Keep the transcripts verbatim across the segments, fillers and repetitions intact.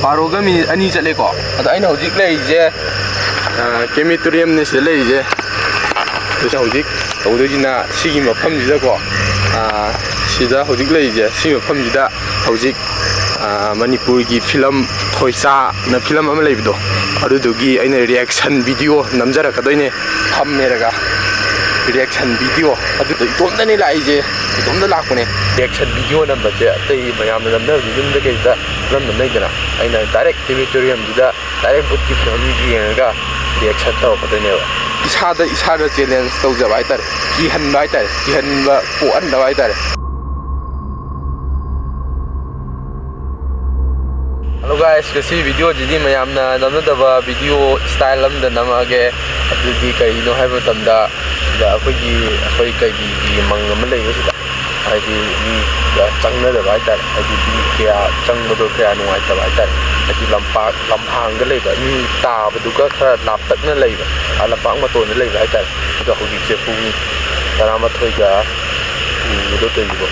ꯕꯥꯔꯣꯒ minute ꯑꯅꯤ ꯆꯠꯂꯦꯀꯣ꯫ ꯑꯗꯣ ꯑꯩꯅ ꯍꯧꯖꯤꯛ ꯂꯩꯔꯤꯁꯦ ꯀ꯭ꯔꯦꯃꯦꯇꯣꯔꯤꯌꯝꯅꯦ ꯁꯤꯗ ꯂꯩꯔꯤꯁꯦ꯫ ꯑꯗꯨꯅ ꯍꯧꯖꯤꯛ ꯇꯧꯗꯣꯏꯁꯤꯅ ꯁꯤꯒꯤ ꯃꯐꯝꯁꯤꯗꯀꯣ, ꯁꯤꯗ ꯍꯧꯖꯤꯛ ꯂꯩꯔꯤꯁꯦ ꯁꯤ ꯃꯐꯝꯁꯤꯗ ꯍꯧꯖꯤꯛ ꯃꯅꯤꯄꯨꯔꯒꯤ ꯐꯤꯂꯝ ꯊꯣꯏꯆꯥꯅ ꯐꯤꯂꯝ ꯑꯃ ꯂꯩꯕꯗꯣ, ꯑꯗꯨꯗꯨꯒꯤ ꯑꯩꯅ ꯔꯤꯌꯦꯛꯁꯟ ꯚꯤꯗꯤꯑꯣ ꯅꯝꯖꯔꯛꯀꯗꯣꯏꯅꯦ꯫ ꯐꯝꯃꯦꯔꯒ ꯔꯤꯌꯦꯛꯁꯟ ꯚꯤꯗꯤꯑꯣ ꯑꯗꯨꯗ ꯏꯇꯣꯝꯇꯅꯦ ꯂꯥꯛꯏꯁꯦ꯫ ꯏꯇꯣꯝꯇ ꯂꯥꯛꯄꯅꯦ꯫ ꯔꯤꯌꯦꯛꯁꯟ ꯚꯤꯗꯤꯑꯣ ꯅꯝꯕꯁꯦ ꯑꯇꯩ ꯃꯌꯥꯝꯅ ꯅꯝꯅꯕꯗꯤ ꯌꯨꯝꯗ ꯀꯩꯗ ꯐꯤꯂꯝ ꯅꯝꯅꯩꯗꯅ, ꯑꯩꯅ ꯗꯥꯏꯔꯦꯛ ꯀ꯭ꯔꯦꯃꯦꯇꯣꯔꯤꯌꯝꯗꯨꯗ ꯗꯥꯏꯔꯦꯛ ꯕꯨꯠꯀꯤ ꯐꯤꯂꯝ ꯌꯦꯡꯉꯒ ꯔꯤꯌꯦꯛꯁꯟ ꯇꯧꯔꯛꯀꯗꯣꯏꯅꯦꯕ꯫ ꯏꯁꯥꯗ ꯏꯁꯥꯗ ꯆꯦꯂꯦꯟꯖ ꯇꯧꯖꯕ ꯍꯥꯏꯇꯥꯔꯦ, ꯀꯤꯍꯟꯕ ꯍꯥꯏꯇꯥꯔꯦ, ꯀꯤꯍꯟꯕ ꯄꯣꯛꯍꯟꯗꯕ ꯍꯥꯏꯇꯥꯔꯦ꯫ ꯍꯜꯂꯣ ꯒꯥꯏꯁ, ꯉꯁꯤ ꯚꯤꯗꯤꯑꯣꯁꯤꯗꯤ ꯃꯌꯥꯝꯅ ꯅꯝꯅꯗꯕ ꯚꯤꯗꯤꯑꯣ ꯏꯁꯇꯥꯏꯜ ꯑꯃꯗ ꯅꯝꯃꯛꯑꯒꯦ꯫ ꯑꯗꯨꯗꯤ ꯀꯔꯤꯅꯣ ꯍꯥꯏꯕ ꯃꯇꯝꯗ, ꯁꯤꯗ ꯑꯩꯈꯣꯏꯒꯤ ꯑꯩꯈꯣꯏ ꯀꯩꯕꯤꯒꯤ ꯃꯪ ꯑꯃ ꯂꯩꯕꯁꯤꯗ, ꯍꯥꯏꯗꯤ ꯃꯤ ꯆꯪꯅꯗꯕ ꯍꯥꯏꯇꯥꯔꯦ, ꯍꯥꯏꯗꯤ ꯃꯤ ꯀꯌꯥ ꯆꯪꯕꯗꯣ ꯀꯌꯥ ꯅꯨꯡꯉꯥꯏꯇꯕ ꯍꯥꯏꯇꯥꯔꯦ꯫ ꯍꯥꯏꯗꯤ ꯂꯝꯄꯥꯛ ꯂꯝꯍꯥꯡꯗ ꯂꯩꯕ, ꯃꯤ ꯇꯥꯕꯗꯨꯒ ꯈꯔ ꯂꯥꯞꯇꯛꯅ ꯂꯩꯕ, ꯑꯥ, ꯂꯝꯄꯥꯛ ꯃꯇꯣꯟꯗ ꯂꯩꯕ ꯍꯥꯏꯇꯥꯔꯦ꯫ ꯑꯗꯣ ꯍꯧꯖꯤꯛꯁꯦ ꯄꯨꯡ ꯇꯔꯥꯃꯥꯊꯣꯏꯒ ꯎꯕꯗꯣ ꯇꯧꯔꯤꯕꯣ꯫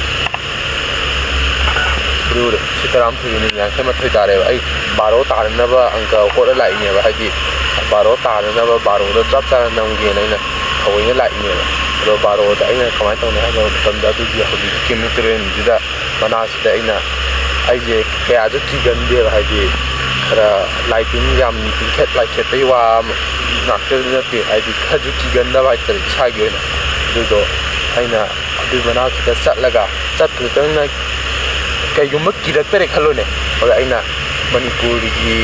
ꯑꯗꯨ ꯁꯤ ꯇꯔꯥꯃꯥꯊꯣꯏ ꯃꯤꯅꯤꯠ ꯌꯥꯡꯈꯩ ꯃꯥꯊꯣꯏ ꯇꯥꯔꯦꯕ꯫ ꯑꯩ ꯕꯥꯔꯣ ꯇꯥꯅꯅꯕ ꯑꯪꯀ ꯍꯣꯠꯂ ꯂꯥꯛꯏꯅꯦꯕ, ꯍꯥꯏꯗꯤ ꯕꯥꯔꯣ ꯇꯥꯅꯅꯕ, ꯕꯥꯔꯣꯗ ꯆꯞ ꯆꯥꯅ ꯅꯝꯒꯦꯅ ꯑꯩꯅ ꯊꯑꯣꯏꯅ ꯂꯥꯛꯏꯅꯦꯕ꯫ ꯑꯗꯣ ꯕꯥꯔꯣꯗ ꯑꯩꯅ ꯀꯃꯥꯏꯅ ꯇꯧꯅꯤ ꯍꯥꯏꯕ ꯃꯇꯝꯗ, ꯑꯗꯨꯒꯤ ꯍꯧꯖꯤꯛꯀꯤ ꯀ꯭ꯔꯦꯃꯦꯇꯣꯔꯤꯌꯝꯁꯤꯗ ꯃꯅꯥꯛꯁꯤꯗ ꯑꯩꯅ, ꯑꯩꯁꯦ ꯀꯌꯥꯁꯨ ꯀꯤꯒꯟꯗꯦꯕ, ꯍꯥꯏꯗꯤ ꯈꯔ ꯂꯥꯏꯇꯤꯟ ꯌꯥꯝ ꯇꯤꯡꯈꯠ ꯂꯥꯏꯈꯠꯄꯩ ꯋꯥ ꯑꯃ ꯉꯥꯛꯇ ꯅꯠꯇꯦ, ꯍꯥꯏꯗꯤ ꯈꯔꯁꯨ ꯀꯤꯒꯟꯗꯕ ꯍꯥꯏꯇꯥꯔꯦ ꯏꯁꯥꯒꯤ ꯑꯣꯏꯅ꯫ ꯑꯗꯨꯗꯣ ꯑꯩꯅ ꯑꯗꯨꯏ ꯃꯅꯥꯛꯇꯨꯗ ꯆꯠꯂꯒ, ꯆꯠꯄꯗꯨꯗꯪꯅ ꯀꯩꯒꯨꯝꯕ ꯀꯤꯔꯛꯇꯔꯦ ꯈꯜꯂꯣꯅꯦ, ꯑꯗ ꯑꯩꯅ ꯃꯅꯤꯄꯨꯔꯒꯤ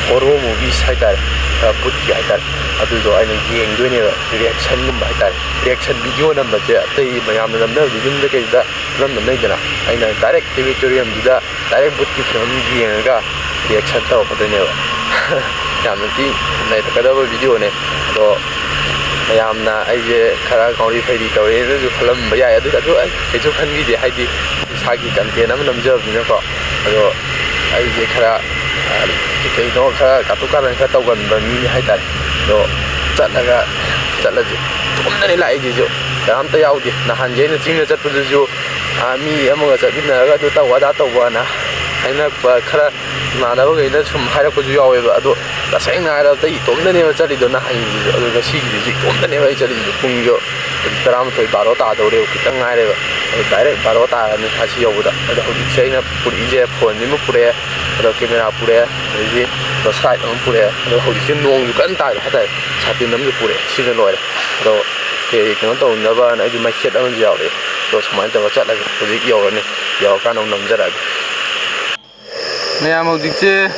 ꯍꯣꯔꯣ ꯃꯨꯚꯤꯁ ꯍꯥꯏꯇꯥꯔꯦ, ꯈꯔ ꯕꯨꯠꯀꯤ ꯍꯥꯏꯇꯥꯔꯦ, ꯑꯗꯨꯗꯣ ꯑꯩꯅ ꯌꯦꯡꯗꯣꯏꯅꯦꯕ, ꯔꯤꯌꯦꯛꯁꯟꯒꯨꯝꯕ ꯍꯥꯏꯇꯥꯔꯦ꯫ ꯔꯤꯌꯦꯛꯁꯟ ꯚꯤꯗꯤꯑꯣ ꯅꯝꯕꯁꯦ ꯑꯇꯩ ꯃꯌꯥꯝꯅ ꯅꯝꯅꯕꯗꯤ ꯌꯨꯝꯗ ꯀꯩꯗ ꯐꯤꯂꯝ ꯅꯝꯅꯩꯗꯅ, ꯑꯩꯅ ꯗꯥꯏꯔꯦꯛ ꯀ꯭ꯔꯦꯃꯦꯇꯣꯔꯤꯌꯝꯗꯨꯗ ꯗꯥꯏꯔꯦꯛ ꯕꯨꯠꯀꯤ ꯐꯤꯂꯝ ꯌꯦꯡꯉꯒ ꯔꯤꯌꯦꯛꯁꯟ ꯇꯧꯔꯛꯀꯗꯣꯏꯅꯦꯕ꯫ ꯌꯥꯝꯅ ꯊꯤ ꯅꯩꯔꯛꯀꯗꯕ ꯚꯤꯗꯤꯑꯣꯅꯦ꯫ ꯑꯗꯣ ꯃꯌꯥꯝꯅ ꯑꯩꯁꯦ ꯈꯔ ꯉꯥꯎꯔꯤ ꯐꯩꯔꯤ ꯇꯧꯔꯦꯅꯁꯨ ꯈꯜꯂꯝꯕ ꯌꯥꯏ, ꯑꯗꯨ ꯑꯗꯨ ꯑꯩ ꯀꯩꯁꯨ ꯈꯟꯕꯤꯗꯦ, ꯍꯥꯏꯗꯤ ꯏꯁꯥꯒꯤ ꯀꯟꯇꯦꯟ ꯑꯃ ꯅꯝꯖꯕꯅꯤꯅꯀꯣ꯫ ꯑꯗꯣ ꯑꯩꯁꯦ ꯈꯔ, ꯑ, ꯀꯩꯅꯣ ꯈꯔ ꯀꯥꯇꯨ ꯀꯥꯔꯟ ꯈꯔ ꯇꯧꯒꯟꯕ ꯃꯤꯅꯤ ꯍꯥꯏꯇꯥꯔꯦ꯫ ꯑꯗꯣ ꯆꯠꯂꯒ, ꯆꯠꯂꯁꯤ꯫ ꯏꯇꯣꯝꯇꯅꯤ ꯂꯥꯛꯏꯁꯤꯁꯨ, ꯀꯅꯥꯝꯇ ꯌꯥꯎꯗꯦ꯫ ꯅꯍꯥꯟꯁꯦ ꯑꯩꯅ ꯆꯤꯡꯗ ꯆꯠꯄꯗꯨꯁꯨ, ꯑ, ꯃꯤ ꯑꯃꯒ ꯆꯠꯃꯤꯟꯅꯔꯒ ꯑꯗꯨ ꯇꯧ ꯑꯗꯥ ꯇꯧꯕꯅ ꯍꯥꯏꯅꯔꯛꯄ ꯈꯔ ꯏꯃꯥꯟꯅꯕꯈꯩꯅ ꯁꯨꯝ ꯍꯥꯏꯔꯛꯄꯁꯨ ꯌꯥꯎꯋꯦꯕ꯫ ꯑꯗꯣ ꯇꯁꯦꯡꯅ ꯍꯥꯏꯔꯕꯗ ꯑꯩ ꯏꯇꯣꯝꯇꯅꯦꯕ ꯆꯠꯂꯤꯗꯣ ꯅꯍꯥꯟꯒꯤꯗꯨꯁꯨ꯫ ꯑꯗꯣ ꯉꯁꯤꯒꯤꯗꯨꯁꯨ ꯏꯇꯣꯝꯇꯅꯦꯕ ꯑꯩ ꯆꯠꯂꯤꯗꯣ꯫ ꯄꯨꯡꯁꯨ ꯍꯧꯖꯤꯛ ꯇꯔꯥꯃꯥꯊꯣꯏ, ꯕꯥꯔꯣ ꯇꯥꯗꯧꯔꯦꯕ, ꯈꯤꯇꯪ ꯉꯥꯏꯔꯦꯕ꯫ ꯑꯗꯣ ꯗꯥꯏꯔꯦꯛ ꯕꯥꯔꯣ ꯇꯥꯔꯅꯤ ꯑꯁꯤ ꯌꯧꯕꯗ꯫ ꯑꯗꯣ ꯍꯧꯖꯤꯛꯁꯦ ꯑꯩꯅ ꯄꯨꯔꯛꯏꯁꯦ ꯐꯣꯟꯁꯤꯃ ꯄꯨꯔꯛꯑꯦ, ꯑꯗꯣ ꯀꯦꯃꯦꯔꯥ ꯄꯨꯔꯛꯑꯦ, ꯑꯗꯩꯗꯤ ꯇꯣꯔꯁ ꯂꯥꯏꯠ ꯑꯃ ꯄꯨꯔꯛꯑꯦ꯫ ꯑꯗꯣ ꯍꯧꯖꯤꯛꯁꯦ ꯅꯣꯡꯁꯨ ꯀꯟꯅ ꯇꯥꯔꯤ ꯍꯥꯏꯇꯥꯔꯦ, ꯁꯥꯇꯤꯟ ꯑꯃꯁꯨ ꯄꯨꯔꯛꯑꯦ꯫ ꯁꯤꯅ ꯂꯣꯏꯔꯦ꯫ ꯑꯗꯣ ꯀꯩ ꯀꯩꯅꯣ ꯇꯧꯅꯕꯅ ꯑꯩꯁꯨ ꯃꯩꯈꯦꯠ ꯑꯃꯁꯨ ꯌꯥꯎꯔꯛꯑꯦ꯫ ꯑꯗꯣ ꯁꯨꯃꯥꯏꯅ ꯇꯧꯔꯒ ꯆꯠꯂꯒꯦ꯫ ꯍꯧꯖꯤꯛ ꯌꯧꯔꯅꯤ, ꯌꯧꯔꯀꯥꯟꯗ ꯑꯃꯨꯛ ꯅꯝꯖꯔꯛꯑꯒꯦ꯫ ꯃꯌꯥꯝ ꯍꯧꯖꯤꯛꯁꯦ,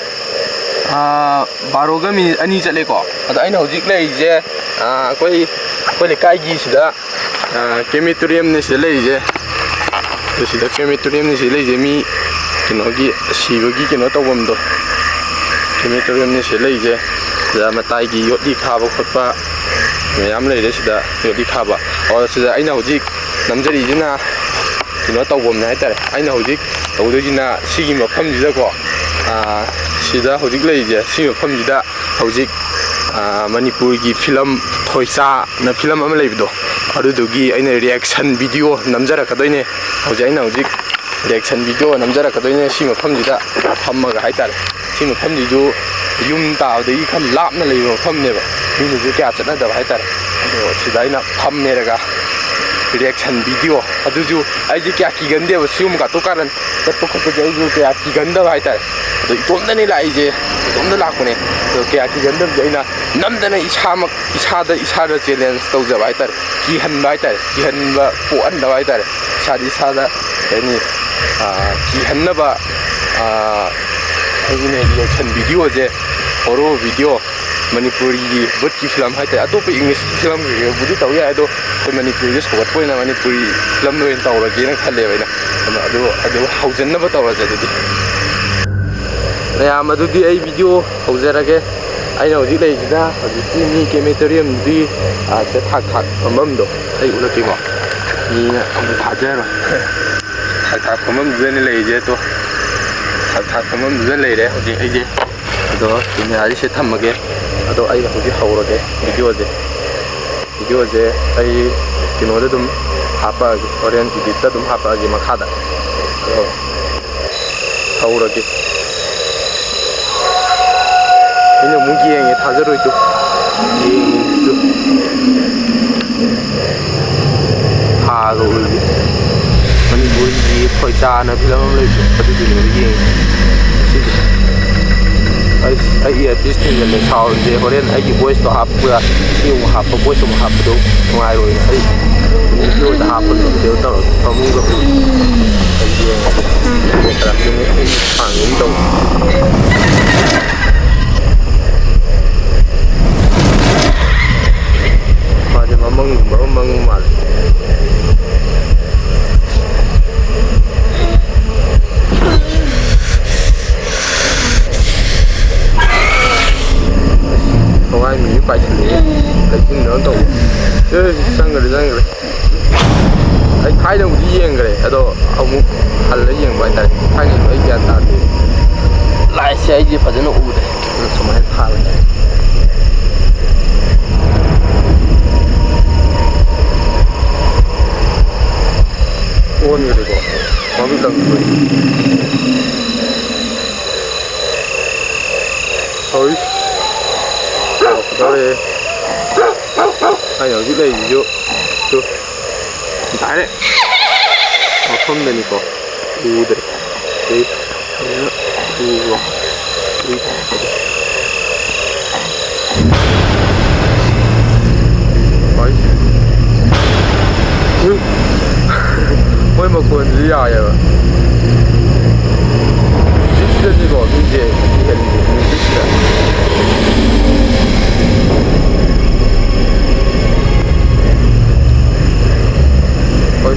ꯑꯥ, ꯕꯥꯔꯣꯒ ꯃꯤꯅꯤꯠ ꯑꯅꯤ ꯆꯠꯂꯦꯀꯣ꯫ ꯑꯗꯣ ꯑꯩꯅ ꯍꯧꯖꯤꯛ ꯂꯩꯔꯤꯁꯦ, ꯑꯥ, ꯑꯩꯈꯣꯏ, ꯑꯩꯈꯣꯏ ꯂꯩꯀꯥꯏꯒꯤ ꯁꯤꯗ, ꯑꯥ, ꯀ꯭ꯔꯦꯃꯦꯇꯣꯔꯤꯌꯝꯅꯦ ꯁꯤꯗ ꯂꯩꯔꯤꯁꯦ꯫ ꯑꯗꯣ ꯁꯤꯗ ꯀ꯭ꯔꯦꯃꯦꯇꯣꯔꯤꯌꯝꯅꯦ ꯁꯤꯗ ꯂꯩꯔꯤꯁꯦ, ꯃꯤ ꯀꯩꯅꯣꯒꯤ ꯁꯤꯕꯒꯤ ꯀꯩꯅꯣ ꯇꯧꯐꯝꯗꯣ, ꯀ꯭ꯔꯦꯃꯦꯇꯣꯔꯤꯌꯝꯅꯦ ꯁꯤꯗ ꯂꯩꯔꯤꯁꯦ꯫ ꯁꯤꯗ ꯃꯇꯥꯏꯒꯤ ꯌꯣꯠꯂꯤ ꯈꯥꯕ ꯈꯣꯠꯄ ꯃꯌꯥꯝ ꯂꯩꯔꯦ ꯁꯤꯗ, ꯌꯣꯠꯂꯤ ꯈꯥꯕ꯫ ꯑꯣ, ꯁꯤꯗ ꯑꯩꯅ ꯍꯧꯖꯤꯛ ꯅꯝꯖꯔꯤꯁꯤꯅ ꯀꯩꯅꯣ ꯇꯧꯐꯝꯅꯦ ꯍꯥꯏꯇꯥꯔꯦ꯫ ꯑꯩꯅ ꯍꯧꯖꯤꯛ ꯇꯧꯗꯣꯏꯁꯤꯅ ꯁꯤꯒꯤ ꯃꯐꯝꯁꯤꯗꯀꯣ, ꯑꯥ, ꯁꯤꯗ ꯍꯧꯖꯤꯛ ꯂꯩꯔꯤꯁꯦ, ꯁꯤ ꯃꯐꯝꯁꯤꯗ ꯍꯧꯖꯤꯛ, ꯑꯥ, ꯃꯅꯤꯄꯨꯔꯒꯤ ꯐꯤꯂꯝ ꯊꯣꯏꯁꯥꯅ ꯐꯤꯂꯝ ꯑꯃ ꯂꯩꯕꯗꯣ, ꯑꯗꯨꯗꯨꯒꯤ ꯑꯩꯅ ꯔꯤꯌꯦꯛꯁꯟ ꯚꯤꯗꯤꯑꯣ ꯅꯝꯖꯔꯛꯀꯗꯣꯏꯅꯦ꯫ ꯍꯧꯖꯤꯛ ꯑꯩꯅ ꯍꯧꯖꯤꯛ ꯔꯤꯌꯦꯛꯁꯟ ꯚꯤꯗꯤꯑꯣ ꯅꯝꯖꯔꯛꯀꯗꯣꯏꯅꯦ ꯁꯤ ꯃꯐꯝꯁꯤꯗ ꯐꯝꯃꯒ ꯍꯥꯏꯇꯥꯔꯦ꯫ ꯁꯤ ꯃꯐꯝꯁꯤꯁꯨ ꯌꯨꯝ ꯇꯥꯕꯗꯒꯤ ꯈꯔ ꯂꯥꯞꯅ ꯂꯩꯕ ꯃꯐꯝꯅꯦꯕ, ꯃꯤꯅꯁꯨ ꯀꯌꯥ ꯆꯠꯅꯗꯕ ꯍꯥꯏꯇꯥꯔꯦ꯫ ꯑꯗꯣ ꯁꯤꯗ ꯑꯩꯅ ꯐꯝꯃꯦꯔꯒ ꯔꯤꯌꯦꯛꯁꯟ ꯚꯤꯗꯤꯑꯣ ꯑꯗꯨꯁꯨ ꯑꯩꯁꯦ ꯀꯌꯥ ꯀꯤꯒꯟꯗꯦꯕ, ꯁꯤꯒꯨꯝꯕ ꯀꯥꯇꯨ ꯀꯥꯔꯟ ꯆꯠꯄ ꯈꯣꯠꯄꯁꯦ ꯑꯩꯁꯨ ꯀꯌꯥ ꯀꯤꯒꯟꯗꯕ ꯍꯥꯏꯇꯥꯔꯦ꯫ ꯑꯗꯣ ꯏꯇꯣꯝꯇꯅꯤ ꯂꯥꯛꯏꯁꯦ, ꯏꯇꯣꯝꯇ ꯂꯥꯛꯄꯅꯦ꯫ ꯑꯗꯣ ꯀꯌꯥ ꯀꯤꯒꯟꯗꯕꯁꯦ ꯑꯩꯅ ꯅꯝꯗꯅ ꯏꯁꯥꯃꯛ, ꯏꯁꯥꯗ ꯏꯁꯥꯗ ꯆꯦꯂꯦꯟꯖ ꯇꯧꯖꯕ ꯍꯥꯏꯇꯥꯔꯦ, ꯀꯤꯍꯟꯕ ꯍꯥꯏꯇꯥꯔꯦ, ꯀꯤꯍꯟꯕ ꯄꯣꯛꯍꯟꯗꯕ ꯍꯥꯏꯇꯥꯔꯦ꯫ ꯏꯁꯥꯗ ꯏꯁꯥꯗ ꯀꯩ ꯍꯥꯏꯅꯤ, ꯑꯥ, ꯀꯤꯍꯟꯅꯕ, ꯑꯥ, ꯑꯩꯅ ꯔꯤꯌꯦꯛꯁꯟ ꯚꯤꯗꯤꯑꯣꯁꯦ, ꯍꯣꯔꯣ ꯚꯤꯗꯤꯑꯣ, ꯃꯅꯤꯄꯨꯔꯤꯒꯤ ꯚꯨꯠꯀꯤ ꯐꯤꯂꯝ ꯍꯥꯏꯇꯥꯔꯦ꯫ ꯑꯇꯣꯞꯄ ꯏꯪꯂꯤꯁꯀꯤ ꯐꯤꯂꯝ ꯀꯩꯀꯩꯕꯨꯗꯤ ꯇꯧ ꯌꯥꯏ, ꯑꯗꯣ ꯑꯩꯈꯣꯏ ꯃꯅꯤꯄꯨꯔꯤꯗ ꯁꯧꯒꯠꯄ ꯑꯣꯏꯅ ꯃꯅꯤꯄꯨꯔꯤ ꯐꯤꯂꯝꯗ ꯑꯣꯏꯅ ꯇꯧꯔꯒꯦꯅ ꯈꯜꯂꯦꯕ ꯑꯩꯅ꯫ ꯑꯗꯣ ꯑꯗꯨ ꯍꯧꯖꯟꯅꯕ ꯇꯧꯔꯁꯦ ꯑꯗꯨꯗꯤ꯫ ꯃꯌꯥꯝ ꯑꯗꯨꯗꯤ ꯑꯩ ꯚꯤꯗꯤꯑꯣ ꯍꯧꯖꯔꯒꯦ꯫ ꯑꯩꯅ ꯍꯧꯖꯤꯛ ꯂꯩꯔꯤꯁꯤꯅ ꯍꯧꯖꯤꯛꯀꯤ ꯃꯤ ꯀ꯭ꯔꯦꯃꯦꯇꯣꯔꯤꯌꯝꯗꯨꯒꯤ, ꯑꯥ, ꯁꯤꯗ ꯊꯥꯛ ꯊꯥꯛ ꯐꯝꯐꯝꯗꯣ ꯑꯩ ꯎꯠꯂꯛꯀꯦꯀꯣ꯫ ꯃꯤꯅ ꯑꯃꯨꯛ ꯊꯥꯖꯔꯣꯏ꯫ ꯊꯥꯛ ꯊꯥꯛ ꯐꯝꯐꯝꯗꯨꯗꯅꯤ ꯂꯩꯔꯤꯁꯦ꯫ ꯑꯗꯣ ꯊꯥꯛ ꯊꯥꯛ ꯐꯝꯐꯝꯗꯨꯗ ꯂꯩꯔꯦ ꯍꯧꯖꯤꯛ ꯑꯩꯁꯦ꯫ ꯑꯗꯣ ꯀꯦꯃꯦꯔꯥꯁꯦ ꯁꯤꯗ ꯊꯝꯃꯒꯦ꯫ ꯑꯗꯣ ꯑꯩ ꯍꯧꯖꯤꯛ ꯍꯧꯔꯒꯦ ꯚꯤꯗꯤꯑꯣꯁꯦ꯫ ꯚꯤꯗꯤꯑꯣꯁꯦ ꯑꯩ ꯀꯩꯅꯣꯗ ꯑꯗꯨꯝ ꯍꯥꯞꯄꯛꯑꯒꯦ, ꯍꯣꯔꯦꯟ ꯏꯗꯤꯠꯇ ꯑꯗꯨꯝ ꯍꯥꯞꯄꯛꯑꯒꯦ ꯃꯈꯥꯗ꯫ ꯑꯗꯣ ꯇꯧꯔꯒꯦ꯫ ꯑꯩꯅ ꯑꯃꯨꯛ ꯌꯦꯡꯉꯦ, ꯊꯥꯖꯔꯣꯏꯗꯣ꯫ ꯌꯦꯡꯉꯤꯗꯣ꯫ ꯊꯥꯒ ꯎꯔꯗꯤ꯫ ꯃꯅꯤꯄꯨꯔꯒꯤ ꯈꯣꯏꯆꯥꯅ ꯐꯤꯂꯝ ꯑꯃ ꯂꯩꯕꯗꯣ, ꯑꯗꯨꯗꯨꯅꯦꯕ ꯌꯦꯡꯉꯤ꯫ ꯁꯤꯁꯦ꯫ ꯑꯩ, ꯑꯩ ꯏꯌꯥꯔꯄꯤꯁ ꯊꯤꯟꯖꯜꯂꯦ, ꯁꯥꯎꯟꯁꯦ ꯍꯣꯔꯦꯟ ꯑꯩꯒꯤ ꯚꯣꯏꯁꯇꯣ ꯍꯥꯞꯄꯒ ꯁꯤ ꯑꯃꯨꯛ ꯍꯥꯞꯄ, ꯚꯣꯏꯁ ꯑꯃꯨꯛ ꯍꯥꯞꯄꯗꯣ ꯅꯨꯡꯉꯥꯏꯔꯣꯏ꯫ ꯑꯩ ꯚꯤꯗꯤꯑꯣꯗ ꯍꯥꯞꯄ ꯚꯤꯗꯤꯑꯣ ꯇꯧꯔꯒꯦ꯫ ꯐꯃꯨꯡꯒ ꯄꯨ-, ꯑꯩ ꯌꯦꯡꯉꯒꯦ꯫ ꯍꯥꯡꯒꯦ ꯇꯧꯕ꯫ ꯃꯥꯁꯦ ꯃꯃꯪꯒꯨꯝꯕ ꯑꯃ ꯃꯪꯕ ꯃꯥꯜꯂꯦ꯫ ꯊꯣꯡꯒꯥꯏ ꯃꯤꯁꯨ ꯄꯥꯏꯁꯤꯜꯂꯛꯑꯦ꯫ ꯂꯩꯆꯤꯟꯗꯧꯅ ꯇꯧꯕ꯫ ꯑꯦ, ꯆꯪꯈ꯭ꯔꯦ, ꯆꯪꯈ꯭ꯔꯦ꯫ ꯑꯩ ꯊꯥꯏꯅꯕꯨꯗꯤ ꯌꯦꯡꯈ꯭ꯔꯦ, ꯑꯗꯣ ꯑꯃꯨꯛ ꯍꯜꯂ ꯌꯦꯡꯕ ꯍꯥꯏꯇꯥꯔꯦ꯫ ꯊꯥꯏꯅꯒꯤꯗꯣ ꯑꯩ ꯒ꯭ꯌꯥꯟ ꯇꯥꯗꯦ꯫ ꯂꯥꯏꯠꯁꯦ ꯑꯩꯗꯤ ꯐꯖꯅ ꯎꯗ꯭ꯔꯦ꯫ ꯑꯗꯨ ꯁꯨꯃꯥꯏꯅ ꯊꯥꯜꯂꯦ꯫ ꯑꯣꯟꯈ꯭ꯔꯦꯀꯣ꯫ ꯃꯃꯤꯠ ꯂꯪꯊꯣꯛꯑꯦ꯫ ꯍꯧꯖꯤꯛ ꯂꯥꯎꯔꯛꯀꯗꯧꯔꯦ꯫ ꯑꯩꯅ ꯍꯧꯖꯤꯛ ꯂꯩꯔꯤꯁꯤꯁꯨ ꯇꯨ ꯗꯥꯏꯔꯦꯛ ꯃꯐꯝꯗꯅꯤꯀꯣ꯫ ꯎꯗ꯭ꯔꯦ꯫ ꯑꯩ ꯐꯖꯅ ꯎꯕ꯭ꯔꯣ? ꯎꯏ꯫ ꯍꯣꯏ꯫ ꯎꯝ꯫ ꯃꯣꯏ ꯃꯈꯣꯟꯁꯤꯗꯤ ꯌꯥꯏꯑꯕ꯫ ꯃ꯭ꯌꯨꯖꯤꯛꯁꯤꯗꯅꯤꯀꯣ ꯃꯤꯁꯦ ꯀꯤꯍꯜꯂꯤꯁꯦ, ꯃ꯭ꯌꯨꯖꯤꯛꯁꯤꯗ꯫ ꯍꯣꯏ꯫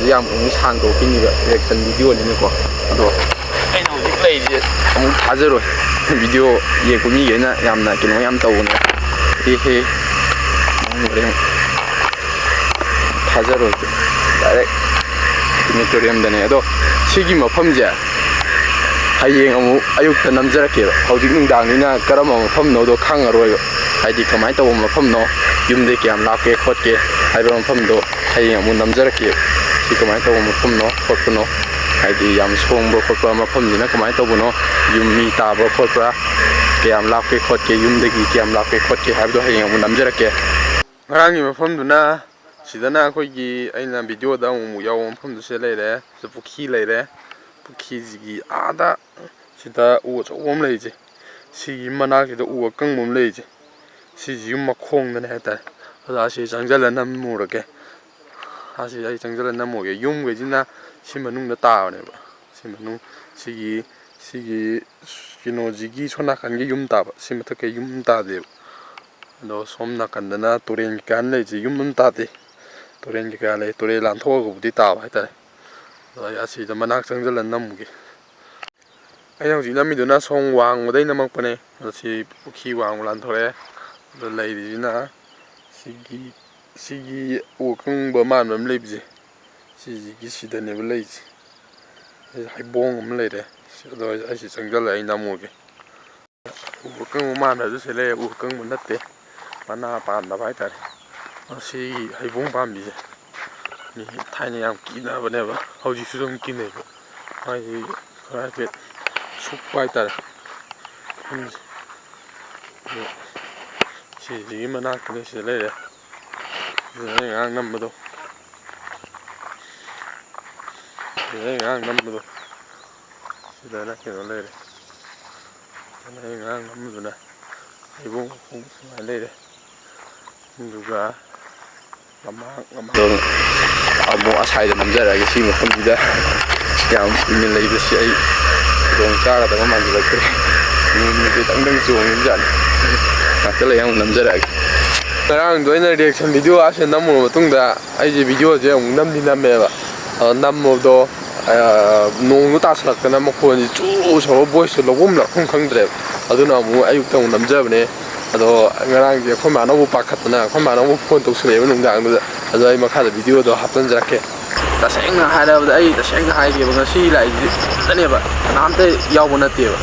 ꯌꯥꯝ ꯑꯃꯨꯛ ꯁꯥꯡꯗꯣꯛꯈꯤꯅꯤꯕ reaction videoꯅꯤꯅꯀꯣ꯫ ꯑꯗꯣ ꯑꯩꯅ ꯍꯧꯖꯤꯛ ꯂꯩꯔꯤꯁꯦ ꯑꯃꯨꯛ ꯊꯥꯖꯔꯣꯏ꯫ Video ꯌꯦꯡꯕ ꯃꯤꯈꯩꯅ ꯌꯥꯝꯅ ꯀꯩꯅꯣ ꯌꯥꯝ ꯇꯧꯕꯅꯦ꯫ ꯍꯦ ꯍꯦ꯫ ꯊꯥꯖꯔꯣꯏ꯫ Direct crematoriumꯗꯅꯦ꯫ ꯑꯗꯣ ꯁꯤꯒꯤ ꯃꯐꯝꯁꯦ ꯍꯌꯦꯡ ꯑꯃꯨꯛ ꯑꯌꯨꯛꯇ ꯅꯝꯖꯔꯛꯀꯦꯕ꯫ ꯍꯧꯖꯤꯛ ꯅꯨꯡꯗꯥꯡꯅꯤꯅ ꯀꯔꯝꯕ ꯃꯐꯝꯅꯣꯗꯣ ꯈꯪꯉꯔꯣꯏꯕ꯫ ꯍꯥꯏꯗꯤ ꯀꯃꯥꯏꯅ ꯇꯧꯕ ꯃꯐꯝꯅꯣ, ꯌꯨꯝꯗꯩ ꯀꯌꯥꯝ ꯂꯥꯞꯀꯦ ꯈꯣꯠꯀꯦ ꯍꯥꯏꯕ ꯃꯐꯝꯗꯣ ꯍꯌꯦꯡ ꯑꯃꯨꯛ ꯅꯝꯖꯔꯛꯀꯦꯕ꯫ ꯁꯤ ꯀꯃꯥꯏꯅ ꯇꯧꯕ ꯃꯐꯝꯅꯣ ꯈꯣꯠꯄꯅꯣ, ꯍꯥꯏꯗꯤ ꯌꯥꯝ ꯁꯣꯡꯕ ꯈꯣꯠꯄ ꯃꯐꯝꯁꯤꯅ ꯀꯃꯥꯏꯅ ꯇꯧꯕꯅꯣ, ꯌꯨꯝ ꯃꯤ ꯇꯥꯕ꯭ꯔꯥ ꯈꯣꯠꯄ꯭ꯔꯥ, ꯀꯌꯥꯝ ꯂꯥꯞꯀꯦ ꯈꯣꯠꯀꯦ, ꯌꯨꯝꯗꯒꯤ ꯀꯌꯥꯝ ꯂꯥꯞꯀꯦ ꯈꯣꯠꯀꯦ ꯍꯥꯏꯕꯗꯣ ꯍꯌꯦꯡ ꯑꯃꯨꯛ ꯅꯝꯖꯔꯛꯀꯦ꯫ ꯉꯔꯥꯡꯒꯤ ꯃꯐꯝꯗꯨꯅ ꯁꯤꯗꯅ ꯑꯩꯈꯣꯏꯒꯤ ꯑꯩꯅ videoꯗ ꯑꯃꯨꯛ ꯑꯃꯨꯛ ꯌꯥꯎꯕ ꯃꯐꯝꯗꯨꯁꯨ ꯂꯩꯔꯦ꯫ ꯁꯤꯗ ꯄꯨꯈ꯭ꯔꯤ ꯂꯩꯔꯦ꯫ ꯄꯨꯈ꯭ꯔꯤꯁꯤꯒꯤ ꯑꯥꯗ ꯁꯤꯗ ꯎ ꯑꯆꯧꯕ ꯑꯃ ꯂꯩꯔꯤꯁꯦ, ꯁꯤꯒꯤ ꯃꯅꯥꯛꯁꯤꯗ ꯎ ꯑꯀꯪꯕ ꯑꯃ ꯂꯩꯔꯤꯁꯦ, ꯁꯤꯁꯤ ꯌꯨꯝ ꯃꯈꯣꯡꯗꯅꯦ ꯍꯥꯏꯇꯥꯔꯦ꯫ ꯑꯗꯣ ꯑꯁꯤ ꯆꯪꯁꯤꯜꯂ ꯅꯝꯃꯨꯔꯒꯦ꯫ ꯑꯁꯤ ꯑꯩ ꯆꯪꯁꯤꯜꯂ ꯅꯝꯃꯨꯔꯒꯦ꯫ ꯌꯨꯝꯈꯩꯁꯤꯅ ꯁꯤ ꯃꯅꯨꯡꯗ ꯇꯥꯕꯅꯦꯕ꯫ ꯁꯤ ꯃꯅꯨꯡ ꯁꯤꯒꯤ ꯁꯤꯒꯤ ꯀꯩꯅꯣꯁꯤꯒꯤ ꯁꯣꯝ ꯅꯥꯀꯟꯒꯤ ꯌꯨꯝ ꯇꯥꯕ, ꯁꯤ ꯃꯊꯛꯀꯤ ꯌꯨꯝ ꯇꯥꯗꯦꯕ꯫ ꯑꯗꯣ ꯁꯣꯝ ꯅꯥꯀꯟꯗꯅ ꯇꯨꯔꯦꯟ ꯀꯩꯀꯥ ꯂꯩꯔꯤꯁꯦ, ꯌꯨꯝ ꯑꯃ ꯇꯥꯗꯦ꯫ ꯇꯨꯔꯦꯟ ꯀꯩꯀꯥ ꯂꯩ, ꯇꯨꯔꯦꯟ ꯂꯥꯟꯊꯣꯛꯑꯒꯕꯨꯗꯤ ꯇꯥꯕ ꯍꯥꯏꯇꯥꯔꯦ꯫ ꯑꯗꯣ ꯑꯩ ꯑꯁꯤꯗ ꯃꯅꯥꯛ ꯆꯪꯁꯤꯜꯂ ꯅꯝꯃꯨꯒꯦ꯫ ꯑꯩꯅ ꯍꯧꯖꯤꯛ ꯅꯝꯃꯤꯗꯨꯅ ꯁꯣꯝ ꯋꯥꯡꯃꯗꯩ ꯅꯝꯃꯛꯄꯅꯦ꯫ ꯑꯗꯣ ꯁꯤ ꯄꯨꯈ꯭ꯔꯤ ꯋꯥꯡꯃ ꯂꯥꯟꯊꯣꯔꯛꯑꯦ꯫ ꯑꯗꯣ ꯂꯩꯔꯤꯁꯤꯅ ꯁꯤꯒꯤ ꯁꯤꯒꯤ ꯎ ꯑꯀꯪꯕ ꯃꯥꯟꯕ ꯑꯃ ꯂꯩꯕꯁꯦ, ꯁꯤꯁꯤꯒꯤ ꯁꯤꯗꯅꯦꯕ ꯂꯩꯁꯦ꯫ ꯁꯤꯗ ꯍꯩꯕꯣꯡ ꯑꯃ ꯂꯩꯔꯦ꯫ ꯑꯗꯣ ꯑꯩ ꯁꯤ ꯆꯪꯁꯤꯜꯂꯒ ꯑꯩ ꯅꯝꯃꯨꯒꯦ꯫ ꯎ ꯑꯀꯪꯕ ꯃꯥꯟꯕꯗꯨ ꯁꯤ ꯂꯩꯔꯦ꯫ ꯎ ꯑꯀꯪꯕ ꯅꯠꯇꯦ, ꯃꯅꯥ ꯄꯥꯟꯗꯕ ꯍꯥꯏꯇꯥꯔꯦ꯫ ꯃꯁꯤ ꯍꯩꯕꯣꯡ ꯄꯥꯝꯕꯤꯁꯦ ꯃꯤ ꯊꯥꯏꯅ ꯌꯥꯝ ꯀꯤꯅꯕꯅꯦꯕ, ꯍꯧꯖꯤꯛꯁꯨ ꯑꯗꯨꯝ ꯀꯤꯅꯩꯕ꯫ ꯃꯥꯒꯤ ꯈꯔ ꯍꯥꯏꯐꯦꯠ ꯁꯨꯛꯄ ꯍꯥꯏꯇꯥꯔꯦ꯫ ꯎꯝ꯫ ꯑꯗꯣ ꯁꯤꯁꯤꯒꯤ ꯃꯅꯥꯛꯇꯅꯤ ꯁꯤꯗ ꯂꯩꯔꯦ꯫ ꯁꯤꯗ ꯑꯩꯅ ꯉꯔꯥꯡ ꯅꯝꯕꯗꯣ꯫ ꯁꯤꯗ ꯑꯩꯅ ꯉꯔꯥꯡ ꯅꯝꯕꯗꯣ꯫ ꯁꯤꯗꯅ ꯀꯩꯅꯣ ꯂꯩꯔꯦ꯫ ꯁꯤꯗꯅ ꯑꯩꯅ ꯉꯔꯥꯡ ꯅꯝꯕꯗꯨꯅ ꯍꯩꯕꯣꯡ ꯃꯈꯣꯡ ꯁꯨꯃꯥꯏꯅ ꯂꯩꯔꯦ꯫ ꯑꯗꯨꯒ ꯂꯝꯍꯥꯡ, ꯂꯝꯍꯥꯡ ꯑꯃꯨꯛ ꯑꯁꯥꯏꯗ ꯅꯝꯖꯔꯛꯑꯒꯦ꯫ ꯁꯤ ꯃꯐꯝꯁꯤꯗ ꯌꯥꯝ ꯀꯨꯏꯅ ꯂꯩꯕꯁꯤ ꯑꯩ ꯈꯨꯗꯣꯡ ꯆꯥꯒꯗꯕ ꯃꯥꯟꯁꯤꯜꯂꯛꯇ꯭ꯔꯦ꯫ ꯅꯣꯡ ꯅꯨꯃꯤꯠꯇꯤ ꯇꯪ ꯇꯪ ꯆꯣꯡꯉꯤꯕꯖꯥꯠꯅꯤ꯫ ꯉꯥꯛꯇ ꯂꯩ ꯑꯃꯨꯛ ꯅꯝꯖꯔꯛꯑꯒꯦ꯫ ꯉꯔꯥꯡꯗꯣ ꯑꯩꯅ reaction video ꯑꯁꯤ ꯅꯝꯃꯨꯔ ꯃꯇꯨꯡꯗ ꯑꯩꯁꯦ videoꯁꯦ ꯑꯃꯨꯛ ꯅꯝꯗꯤ ꯅꯝꯃꯦꯕ꯫ ꯑ, ꯅꯝꯃꯕꯗꯣ, ꯑ, ꯅꯣꯡꯗꯣ ꯇꯥꯁꯜꯂꯛꯇꯅ ꯃꯈꯣꯟꯁꯤ ꯆꯨ ꯁꯧꯔ voiceꯇꯣ ꯂꯧꯐꯝ ꯂꯥꯛꯐꯝ ꯈꯪꯗ꯭ꯔꯦꯕ꯫ ꯑꯗꯨꯅ ꯑꯃꯨꯛ ꯑꯌꯨꯛꯇ ꯑꯃꯨꯛ ꯅꯝꯖꯕꯅꯦ꯫ ꯑꯗꯣ ꯉꯔꯥꯡꯁꯦ ꯑꯩꯈꯣꯏ ꯃꯥꯅ ꯑꯃꯨꯛ ꯄꯥꯈꯠꯇꯅ ꯑꯩꯈꯣꯏ ꯃꯥꯅ ꯑꯃꯨꯛ phone ꯇꯧꯁꯜꯂꯛꯑꯦꯕ ꯅꯨꯡꯗꯥꯡꯗꯨꯗ꯫ ꯑꯗꯣ ꯑꯩ ꯃꯈꯥꯗ videoꯗꯣ ꯍꯥꯞꯆꯤꯟꯖꯔꯛꯀꯦ꯫ ꯇꯁꯦꯡꯅ ꯍꯥꯏꯔꯕꯗ, ꯑꯩ ꯇꯁꯦꯡꯅ ꯍꯥꯏꯒꯦꯕ, ꯉꯁꯤ ꯂꯥꯛꯏꯁꯦ ꯏꯊꯟꯇꯅꯦꯕ, ꯀꯅꯥꯝꯇ ꯌꯥꯎꯕ ꯅꯠꯇꯦꯕ꯫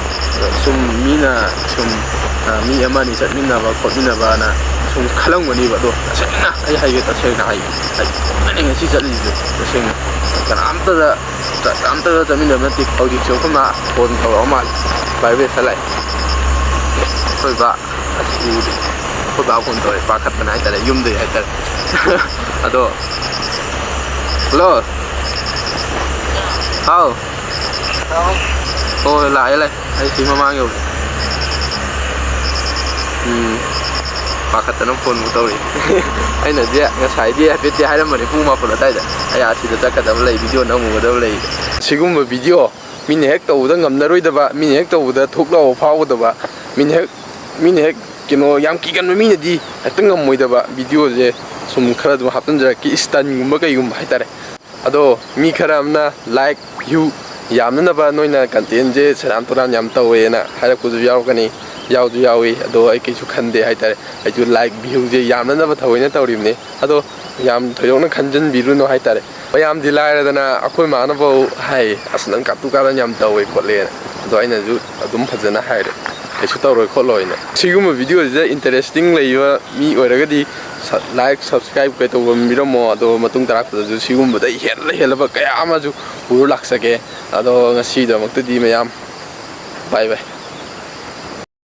ꯁꯨꯝ ꯃꯤꯅ ꯁꯨꯝ, ꯑ, ꯃꯤ ꯑꯃꯅꯤ ꯆꯠꯃꯤꯟꯅꯕ ꯈꯣꯠꯃꯤꯟꯅꯕꯅ ꯁꯨꯝ ꯈꯜꯂꯝꯒꯅꯤꯕ꯫ ꯑꯗꯣ ꯇꯁꯦꯡꯅ ꯑꯩ ꯍꯥꯏꯒꯦ, ꯇꯁꯦꯡꯅ ꯍꯥꯏꯒꯦ, ꯑꯩ ꯏꯊꯟꯇꯅꯦ ꯉꯁꯤ ꯆꯠꯂꯤꯁꯦ ꯇꯁꯦꯡꯅ꯫ ꯀꯅꯥꯝꯇꯗ ꯆꯠ-, ꯑꯝꯇꯒ ꯆꯠꯃꯤꯟꯅꯕ ꯅꯠꯇꯦ꯫ ꯍꯧꯖꯤꯛꯁꯨ ꯑꯩꯈꯣꯏ ꯃꯥ phone ꯇꯧꯔꯛꯑ ꯃꯥꯜꯂꯦ꯫ Vibrate ꯁꯠ ꯂꯥꯛꯑꯦ꯫ ꯑꯩꯈꯣꯏ ꯕꯥ ꯑꯁ ꯎꯗꯦ꯫ ꯑꯩꯈꯣꯏ ꯕꯥ phone ꯇꯧꯔꯛꯑꯦ, ꯄꯥꯈꯠꯇꯅ ꯍꯥꯏꯇꯥꯔꯦ, ꯌꯨꯝꯗꯒꯤ ꯍꯥꯏꯇꯥꯔꯦ꯫ ꯑꯗꯣ, hello꯫ ꯍꯥꯎ꯫ ꯍꯣꯏ, ꯂꯥꯛꯑꯦ, ꯂꯥꯛꯑꯦ꯫ ꯑꯩ ꯁꯤ ꯃꯃꯥꯡ ꯌꯧꯔꯦ꯫ ꯎꯝ꯫ ꯄꯥꯈꯠꯇꯅ phoneꯕꯨ ꯇꯧꯔꯛꯏ꯫ ꯑꯩꯅꯗꯤ ꯉꯁꯥꯏꯗꯤ ꯍꯥꯏꯐꯦꯠꯇꯤ ꯍꯥꯏꯔꯝꯕꯅꯤ ꯄꯨꯡ ꯃꯥꯄꯜ ꯑꯗꯨꯋꯥꯏꯗ꯫ ꯑꯩ ꯑꯁꯤꯗ ꯆꯠꯀꯗꯕ ꯂꯩ, video ꯅꯝꯃꯨꯒꯗꯕ ꯂꯩ꯫ ꯁꯤꯒꯨꯝꯕ video ꯃꯤꯅ ꯍꯦꯛ ꯇꯧꯕꯗ ꯉꯝꯅꯔꯣꯏꯗꯕ, ꯃꯤꯅ ꯍꯦꯛ ꯇꯧꯕꯗ ꯊꯨꯛ ꯂꯥꯎꯕ ꯐꯥꯎꯒꯗꯕ, ꯃꯤꯅ ꯍꯦꯛ, ꯃꯤꯅ ꯍꯦꯛ ꯀꯩꯅꯣ ꯌꯥꯝ ꯀꯤꯒꯟꯕ ꯃꯤꯅꯗꯤ ꯍꯦꯛꯇ ꯉꯝꯃꯣꯏꯗꯕ videoꯁꯦ ꯁꯨꯝ ꯈꯔ ꯑꯗꯨꯝ ꯍꯥꯞꯆꯤꯟꯖꯔꯛꯀꯦ, stuntꯒꯨꯝꯕ ꯀꯩꯒꯨꯝꯕ ꯍꯥꯏꯇꯥꯔꯦ꯫ ꯑꯗꯣ ꯃꯤ ꯈꯔ ꯑꯃꯅ like, view ꯌꯥꯝꯅꯅꯕ ꯅꯣꯏꯅ contentꯁꯦ ꯁꯦꯔꯥꯟ ꯇꯨꯔꯥꯟ ꯌꯥꯝ ꯇꯧꯋꯦꯅ ꯍꯥꯏꯔꯛꯄꯁꯨ ꯌꯥꯎꯔꯛꯀꯅꯤ, ꯌꯥꯎꯁꯨ ꯌꯥꯎꯏ꯫ ꯑꯗꯣ ꯑꯩ ꯀꯩꯁꯨ ꯈꯟꯗꯦ ꯍꯥꯏꯇꯥꯔꯦ꯫ ꯑꯩꯁꯨ like, viewꯁꯦ ꯌꯥꯝꯅꯅꯕ ꯊꯑꯣꯏꯅ ꯇꯧꯔꯤꯕꯅꯤ꯫ ꯑꯗꯣ ꯌꯥꯝ ꯊꯣꯏꯗꯣꯛꯅ ꯈꯟꯖꯤꯟꯕꯤꯔꯨꯅꯨ ꯍꯥꯏꯇꯥꯔꯦ꯫ ꯃꯌꯥꯝꯗꯤ ꯂꯥꯏꯔꯗꯅ ꯑꯩꯈꯣꯏ ꯃꯥꯅꯐꯥꯎ ꯍꯥꯏ, "ꯑꯁ, ꯅꯪ ꯀꯥꯇꯨ ꯀꯥꯔꯟ ꯌꯥꯝ ꯇꯧꯋꯦ" ꯈꯣꯠꯂꯦꯅ꯫ ꯑꯗꯣ ꯑꯩꯅꯁꯨ ꯑꯗꯨꯝ ꯐꯖꯅ ꯍꯥꯏꯔꯦ, "ꯀꯩꯁꯨ ꯇꯧꯔꯣꯏ ꯈꯣꯠꯂꯣꯏꯅ"꯫ ꯁꯤꯒꯨꯝꯕ videoꯁꯤꯗ interesting ꯂꯩꯕ ꯃꯤ ꯑꯣꯏꯔꯒꯗꯤ ꯁ-, like, subscribe ꯀꯩꯇꯧꯕ ꯕꯤꯔꯝꯃꯣ꯫ ꯑꯗꯣ ꯃꯇꯨꯡ ꯇꯥꯔꯛꯄꯗꯁꯨ ꯁꯤꯒꯨꯝꯕꯗ ꯍꯦꯟꯅ ꯍꯦꯜꯂꯕ ꯀꯌꯥ ꯑꯃꯁꯨ ꯄꯨꯔ ꯂꯥꯛꯆꯒꯦ꯫ ꯑꯗꯣ ꯉꯁꯤꯒꯤꯗꯃꯛꯇꯗꯤ ꯃꯌꯥꯝ bye bye꯫